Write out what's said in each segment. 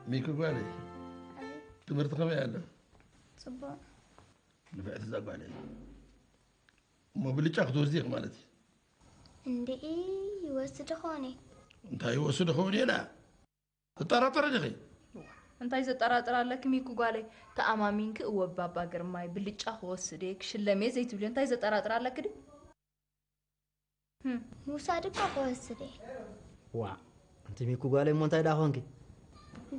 ሚኪ ጓለይ፣ ትምህርቲ ከመይ ኣሎ? ጽቡቕ። ንፍዕቲ እዛ ጓለይ። እሞ ብልጫ ክትወስዲ ኢኺ ማለት እዩ። እንድዒ ይወስድ ኾነ። እንታይ ይወስድ ኸውን ኢላ? ትጠራጠሪ ዲኺ? እንታይ ዘጠራጥር ኣለኪ ሚኪ ጓለይ? ተኣማሚንኪ እወ ባባ ግርማይ ብልጫ ክወስድ እየ ክሽለም እየ ዘይትብልዮ እንታይ ዘጠራጥር ኣለኪ ድዩ? ህም። ምውሳድ እኮ ክወስድ እየ። ዋ፣ ኣንቲ ሚኪ ጓለይ እሞ እንታይ ደኣ ኾንኪ?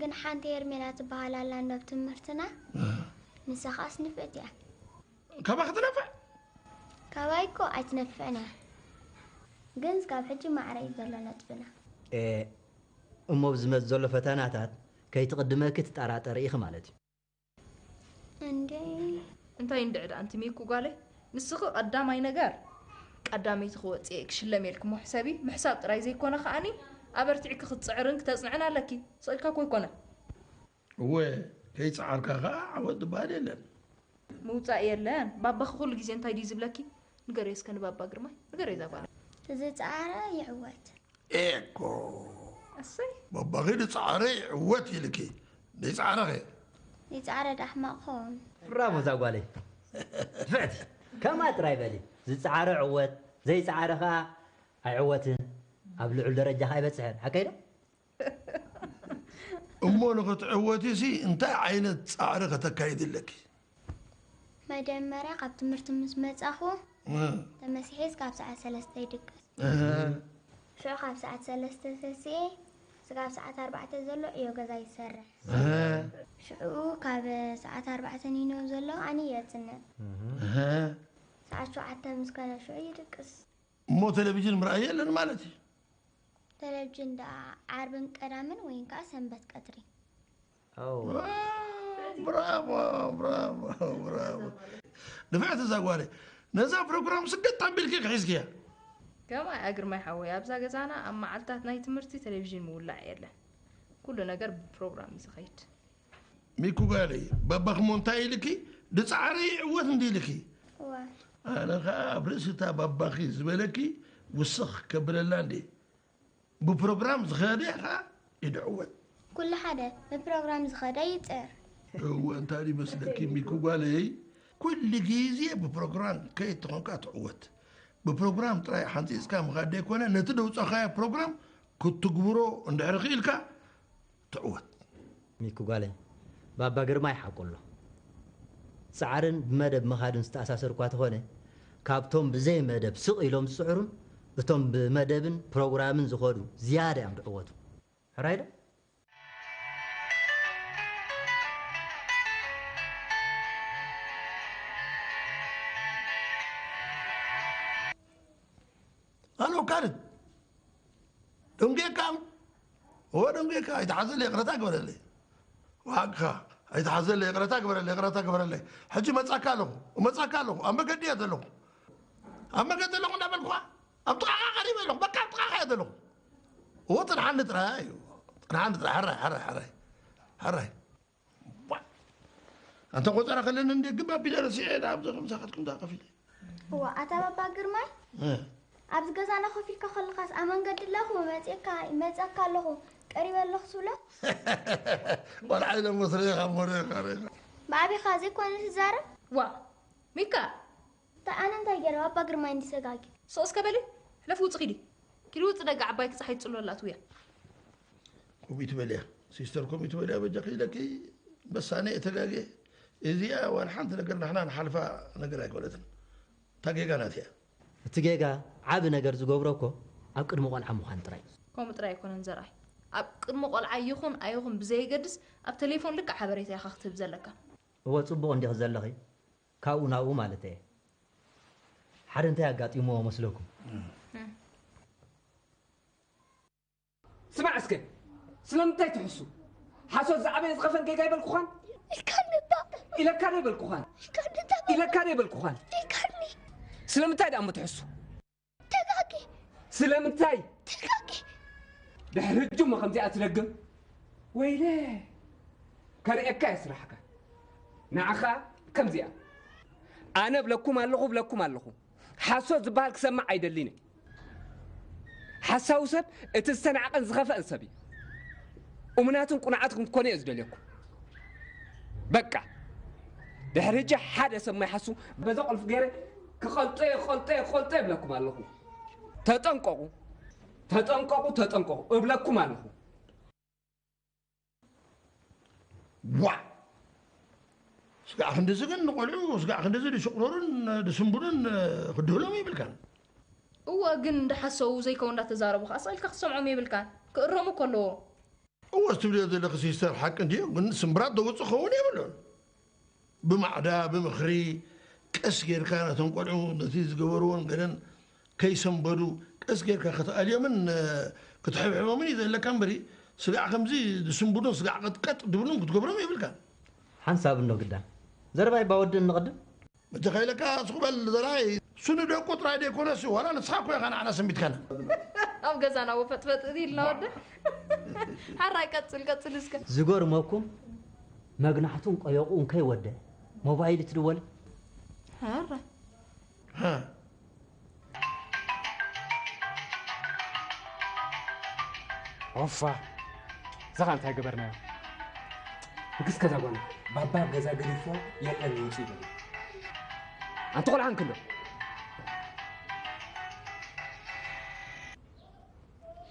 ግን ሓንቲ ሄርሜላ ትበሃል ኣላ እንዶ ኣብ ትምህርትና። ንሳ ኸኣስ ንፍዕቲ እያ። ካባኺ ትነፍዕ? ካባይ እኮ ኣይትነፍዕን እያ። ግን እስካብ ሕጂ ማዕረ እዩ ዘሎ ነጥብና። ኤ፣ እሞ ብዝመጽእ ዘሎ ፈተናታት ከይትቕድመኪ ትጠራጠሪ ኢኺ ማለት እዩ። እንዴ። እንታይ እንድዕድ ኣንቲ ሚኩ ጓለይ? ንስኺ ቀዳማይ ነገር ቀዳመይቲ ክወጽእ እየ ክሽለም እየ ኢልኪ እሞ ሕሰቢ። ምሕሳብ ጥራይ ዘይኮነ ከኣኒ ኣበርቲዕኪ ክትጽዕርን ክተጽንዕን ኣለኪ። ስቕ ኢልካ እኮ ኣይኮነን። እወ፣ ከይጸዓርካ ከኣ ዓወት ዝበሃል የለን። ምውጻእ የለን። ባባኺ ኩሉ ግዜ እንታይ ድዩ ዝብለኪ? ንገርዮ እስከ ንባባ ግርማይ። ንገርዮ እዛ ጓል። ዝጸዓረ ይዕወት። ኤኮ። ኣሰይ። ባባኺ ዝጸዓረ ይዕወት ኢልኪ። ዘይጸዓረኸ? ዘይጸዓረ ዳሕማቕ ኾን። ብራቮ እዛ ጓለይ። ንፍዕቲ። ከምኣ ጥራይ በሊ። ዝጸዓረ ዕወት፣ ዘይጸዓረ ኸኣ ኣይዕወትን። ኣብ ልዑል ደረጃ ኸኣ ኣይበጽሕን። ሓቀይ ዶ? እሞ ንኽትዕወቲሲ እንታይ ዓይነት ጻዕሪ ከተካይዲ ኣለኪ? መጀመርያ ካብ ትምህርቲ ምስ መጻኹ እ። ተመሲሐ እስካብ ሰዓት ሰለስተ ይድቅስ። እ። ሽዑ ካብ ሰዓት ሰለስተ ተሲኤ ስጋብ ሰዓት ኣርባዕተ ዘሎ ዕዮ ገዛ ይሰርሕ። እ። ሽዑ ካብ ሰዓት ኣርባዕተ ንይንዮ ዘሎ ኣነ የጽንዕ። እ። ሰዓት ሸውዓተ ምስ ከነ ሽዑ ይድቅስ። እሞ ቴሌቪዥን ምርኣይ የለን ማለት እዩ? ቴሌቪዥን ደኣ ዓርብን ቀዳምን ወይን ከኣ ሰንበት ቀትሪ። ኦ። ዋው፣ ብራቮ፣ ብራቮ፣ ብራቮ። ንፍዕቲ እዛ ጓለይ፣ ነዛ ፕሮግራም ስደት ኣቢልኪ ክሒዝክያ። ከማይ ኣግርማይ ሓወይ፣ ኣብዛ ገዛና ኣብ መዓልታት ናይ ትምህርቲ ቴሌቪዥን ምውላዕ የለን። ኩሉ ነገር ብፕሮግራም እዩ ዝኸይድ። ሚኩ ጓለይ፣ ባባኽሞ እንታይ ኢልኪ? ድጻዕረ ይዕወት እንዲ ኢልኪ። እዋ። ኣነ ኸኣ ኣብ ርእሲ እታ ባባኺ ዝበለኪ ውስኽ ከብለላ እንዴ። ብፕሮግራም ዝኸደ ኸኣ ይድዕወት። ኩሉ ሓደ ብፕሮግራም ዝኸደ ይጽር። እወ፣ እንታይ ይመስለኪ ሚኩ ጓለይ? ኩሉ ግዜ ብፕሮግራም ከይትኾንካ ትዕወት። ብፕሮግራም ጥራይ ሓንጺጽካ ምኻድ ዘይኮነ፣ ነቲ ደውጻኻዮ ፕሮግራም ክትግብሮ እንድሕሪ ክኢልካ ትዕወት። ሚኩ ጓለይ፣ ባባ ግርማይ ሓቁ ኣሎ። ጻዕርን ብመደብ ምኻድን ዝተኣሳሰር እኳ ተኾነ፣ ካብቶም ብዘይ መደብ ስቕ ኢሎም ዝጽዕሩን እቶም ብመደብን ፕሮግራምን ዝኸዱ ዝያዳ እዮም ዝዕወቱ። ሕራይ ዶ? ኣሎ፣ ካልድ። ደንጌካ? እወ፣ ደንጌካ። ኣይትሓዘለይ፣ ይቕረታ ግበረለይ። ዋግኻ፣ ኣይትሓዘለይ፣ ይቕረታ ግበረለይ፣ ይቕረታ ግበረለይ። ሕጂ እመጻካ ኣለኹ፣ እመጻካ ኣለኹ። ኣብ መገዲ እየ ዘለኹ። ኣብ መገዲ ኣለኹ እንዳበልኩኻ፣ ኣብ ጥቓኻ ቀሪበ ኣለኹ። በቃ፣ ኣብ ጥቓኻ እየ ዘለኹ። እወ፣ ጽንሓኒ ጥራይ እዩ። ጽንሓኒ ጥራይ። ሕራይ፣ ሕራይ፣ ሕራይ። ሕራይ። ዋ! ኣንታ ቆጸራ ከለኒ እንዴ ግብ ኣቢለ ረሲዐ፣ ዳ ኣብዚ ከምዛ ከትኩም ዳ ከፊለ። እዋ፣ ኣታ ባባ ግርማይ፣ እ። ኣብዚ ገዛና ኮፍ ኢልካ ከለኻስ ኣብ መንገዲ ኣለኹ፣ መጺእካ፣ ይመጸካ ኣለኹ፣ ቀሪበ ኣለኹ ትብሎ? ቆልዓ ኢለ መስለየ ካብ ሞሬኻ ሬኻ። ብኣቢኻ ዘይኮነ ትዛረብ? ዋ፣ ሚካ! እንታይ ኣነ እንታይ ገይረ? ባባ ግርማይ እንዲ ሰጋጊ። ሶስ ከበሊ? ሕለፍ ውጽ ኪዲ። ኪዲ ውጽ ደጋ ዓባይ ክጻሓይ ጽሎ ኣላት ውያ። ኮሚት በልያ። ሲስተር ኮሚት በልያ በጃኺ ኢለኪ። በሳነ እተጋጌ። እዚኣ ዋላ ሓንቲ ነገር ንሕና ንሓልፋ ነገር ኣይኮነትን። እታ ጌጋ ናትያ። እቲ ጌጋ ዓቢ ነገር ዝገብሮ እኮ ኣብ ቅድሚ ቆልዓ ምዃን ጥራይ። ከምኡ ጥራይ ኣይኮነን ዘርኣይ። ኣብ ቅድሚ ቆልዓ ይኹን ኣይኹን ብዘየገድስ ኣብ ቴሌፎን ልክዕ ሓበሬታ ኢኻ ክትህብ ዘለካ። እወ ጽቡቕ እንዲኺ ዘለኺ። ካብኡ ናብኡ ማለት እየ። ሓደ እንታይ ኣጋጢምዎ መስለኩም? ስማዕ እስከ፣ ስለምንታይ ትሕሱ? ሓሶት ዝዓበየ ዝኸፈን ጌጋ ይበልኩኻን? ኢልካኒ እባ። ኢለካ ዶ ይበልኩኻን? ኢልካኒ እባ። ኢለካ ዶ ይበልኩኻን? ኢልካኒ። ስለምንታይ ደኣ እሞ ትሕሱ? ተጋጊ። ስለምንታይ? ተጋጊ። ድሕሪ ሕጂ እሞ ከምዚኣ ትደግም? ወይለ፣ ከርእየካ እየ ስራሕካ። ንዓኻ ከምዚኣ። ኣነ ብለኩም ኣለኹ፣ ብለኩም ኣለኹ። ሓሶት ዝበሃል ክሰምዕ ኣይደልን እየ። ሓሳዊ ሰብ እቲ ዝተናዕቐን ዝኸፍአን ሰብ እዩ። እሙናትን ቁኑዓትን ክትኮኑ እየ ዝደልየኩም። በቃ፣ ድሕሪ ሕጂ ሓደ ሰብ ማይ ሓሱ በዛ ቁልፊ ገይረ ክቐልጦ እየ፣ ክቐልጦ እየ፣ ክቐልጦ እየ እብለኩም ኣለኹ። ተጠንቀቑ፣ ተጠንቀቑ፣ ተጠንቀቑ እብለኩም ኣለኹ። ዋ ስጋዕ ክንድዚ ግን ንቆልዑ ስጋዕ ክንድዚ ድሽቁረሩን ድስንብዱን ክድህሎም ይብልካን። እወ ግን እንዳሓሰቡ ዘይከው እንዳተዛረቡ ከዓ ስእልካ ክትሰምዖም የብልካን። ክእረሙ ከለዎ። እወ ትብልዮ ዘለኺ ሲስተር ሓቂ እንድዮ ግን ስምብራት ደውፅእ ክኸውን የብሉን። ብማዕዳ ብምኽሪ ቀስ ጌርካ ነቶም ቆልዑ ነቲ ዝገበርዎን ገለን ከይሰንበዱ ቀስ ጌርካ ክትኣልዮምን ክትሕብሕቦምን እዩ ዘለካ እምበሪ ስጋዕ ከምዚ ዝስንብዱን ስጋዕ ቀጥቀጥ ድብሉን ክትገብሮም የብልካን። ሓንሳብ እንዶ ግዳ ዘረባይ ባወድእ እንቕድም። መቸኸ ኢለካ ስቕ በል ዘርኣይ። እሱ ንደቁ ጥራይ ደይኮነስ ዋላ ንስኻ እኮ ኢኻ ንዓና ሰንቢትካና። ኣብ ገዛና ወፈጥፈጥ ኢልና ወደ ሓራይ ቀጽል ቀጽል እስከ። ዝገርመኩም መግናሕቱን ቆየቑን ከይወደ ሞባይል ትድወል። ሓራይ ኦፋ እዛ ኸ እንታይ ገበርናዮ? ንግስ ከዛ ጓና ባባ ኣብ ገዛ ገዲፎ የለን ይውፅእ ይበሉ። ኣንቲ ቆልዓ እንክንዶ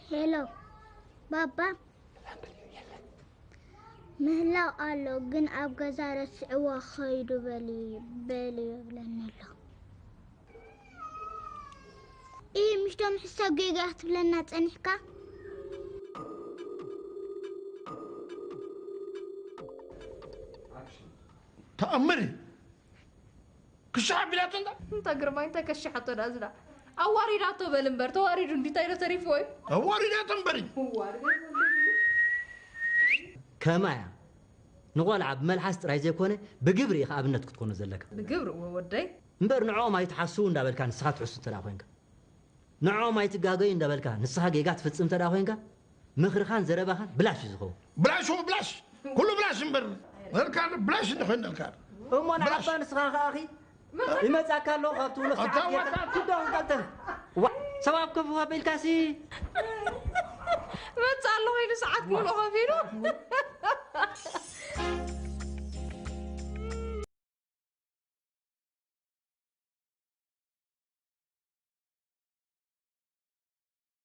ሄሎ ባባ ምህላው ኣሎ ግን ኣብ ገዛ ረስዕዋ ኸይዱ በሊ በሊ ይብለኒ ኣሎ። እይ ምሽቶም ሕሳብ ጌጋ ክትብለና ጸኒሕካ። ተኣምር እዩ። ክሻሕ ኣቢላቶ እንዳ እንታ ግርማይ እንታይ ከሽሓቶ ዳ ዝዳ ኣዋሪዳቶ በል እምበር ተዋሪዱ እንዲታይ ዶ ተሪፍዎ እዩ ኣዋሪዳቶ እምበሪ ዋርዶ ከማያ ንቖልዓ ብመልሓስ ጥራይ ዘይኮነ ብግብሪ ኢኻ ኣብነት ክትኮኖ ዘለካ። ብግብሪ እወ ወደይ። እምበር ንዕኦም ኣይትሓስዉ እንዳበልካ ንስኻ ትሕሱ እንተ ደኣ ኮይንካ። ንዕኦም ኣይትጋገዩ እንዳበልካ ንስኻ ጌጋ ትፍጽም እንተ ደኣ ኮይንካ ምኽርኻን ዘረባኻን ብላሽ እዩ ዝኸውን። ብላሽ እወ ብላሽ ኩሉ ብላሽ እምበር ነልካ ብላሽ እንድኾይን ነልካ። እሞ ንዓባ ንስኻ ከኣኺ ይመጻካ ኣሎ ካብ ትብሎ ሰዓት ጌርካ ክዶ ክቀልጥፍ። ዋ ሰብ ኣብ ከፍ ኣቢልካሲ። መጽእ ኣለኹ ኢሉ ሰዓት ክብሎ ከፊሉ።